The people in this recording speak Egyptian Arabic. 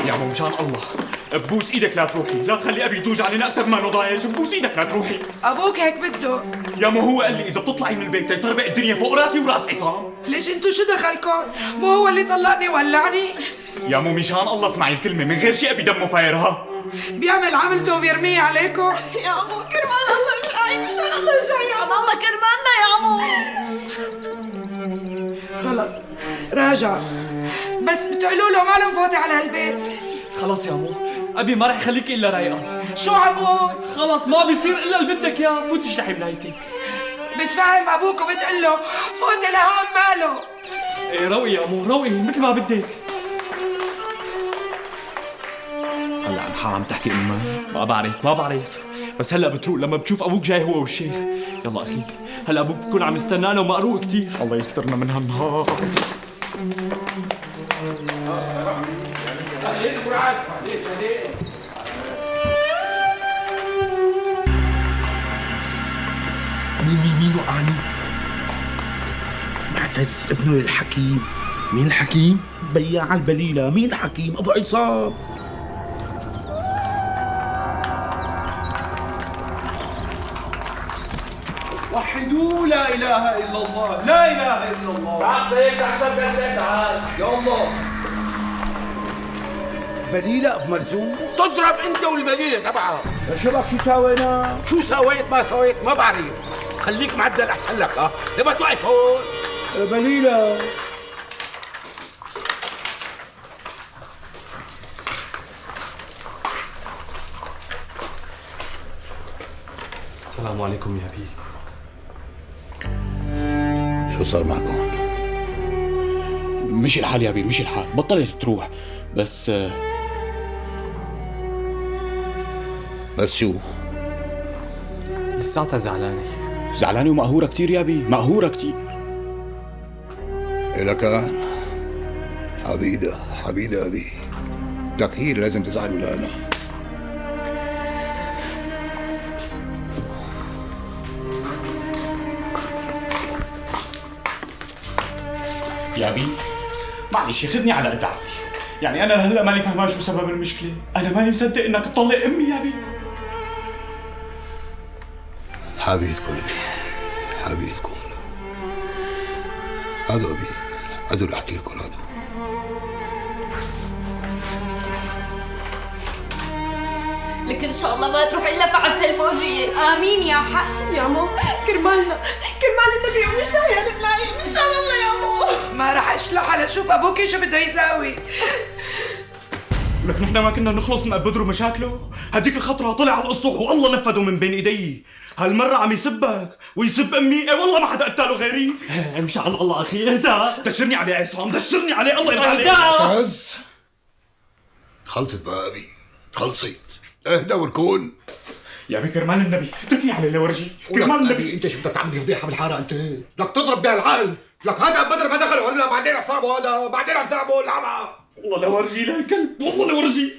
يا مو مشان الله ببوس ايدك لا تروحي، لا تخلي ابي يدوج علينا اكثر ما انه ضايج، ببوس ايدك لا تروحي. ابوك هيك بده. يا مو هو قال لي اذا بتطلعي من البيت تطربق الدنيا فوق راسي وراس عصام. ليش انتو شو دخلكم؟ مو هو اللي طلقني وولعني؟ يا مو مشان الله اسمعي الكلمة، من غير شيء ابي دمه فاير. ها بيعمل عملته وبيرميه عليكم. يا عمو كرمال الله ارجعي، مشان الله ارجعي يا عمو، الله كرمالنا يا عمو. خلص راجع، بس بتقولوا له ما لهم فوتي على هالبيت. خلص يا مو، ابي ما رح يخليكي الا رايقة. شو عم قول؟ خلص ما بيصير الا اللي بدك اياه، فوتي اشلحي بنايتك. بتفهم ابوك وبتقول له فوتي لهون ماله. ايه روقي يا مو، روقي مثل ما بدك. هلا عن حق عم تحكي امك؟ ما بعرف ما بعرف، بس هلا بتروق لما بتشوف ابوك جاي هو والشيخ. يلا اخي، هلا ابوك بكون عم يستنانا ومقروق كثير. الله يسترنا من هالنهار. مين مين مين وقعني؟ معتز ابنه للحكيم. مين الحكيم؟ بياع البليلة. مين الحكيم؟ أبو عصام. وحدوا لا إله إلا الله، لا إله إلا الله. تعال تعال تعال يا الله. بليلة أبو مرزوق. تضرب أنت والبليلة تبعها. يا شباب شو ساوينا؟ شو ساويت ما سويت ما بعرف. خليك معدل أحسن لك. ها لما توقف هون. بليلة. السلام عليكم يا بي. شو صار معكم؟ مشي الحال يا بي، مشي الحال، بطلت تروح. بس بس شو؟ لساتها زعلانة. زعلانة ومقهورة كثير يا بي، مقهورة كثير. إلك حبيدة حبيدة أبي، لك هي اللي لازم تزعل ولا أنا؟ يا بي معلش خذني على قد عقلي، يعني أنا هلا ماني فهمان شو سبب المشكلة، أنا ماني مصدق إنك تطلق أمي يا بي. حبيبتكم أبي، حبيبتكم. هذا أبي، هذا اللي أحكي لكم هذا. لك إن شاء الله ما تروح إلا في عز هالفوزية. آمين يا حق. يا مو كرمالنا، كرمال النبي ومش يا الملايين إن شاء الله يا مو. ما رح اشلح لشوف ابوكي شو بده يساوي. لك نحن ما كنا نخلص من بدر ومشاكله، هديك الخطرة طلع على الاسطح والله نفذوا من بين ايدي. هالمرة عم يسبك ويسب امي، اي والله ما حدا قتاله غيري. مشان الله اخي اهدى. دشرني عليه عصام، دشرني عليه، الله يرضى عليك. معتز خلصت بقى ابي، خلصت. اهدى والكون. يا ابي كرمال النبي اتركني على لورجي، كرمال النبي. انت شو بدك تعمل فضيحة بالحاره انت؟ بدك تضرب بهالعقل؟ لك هذا بدر ما دخل ولا بعدين عصابة، هذا بعدين عصابة العمى. والله لورجي لهالكلب، والله لورجي.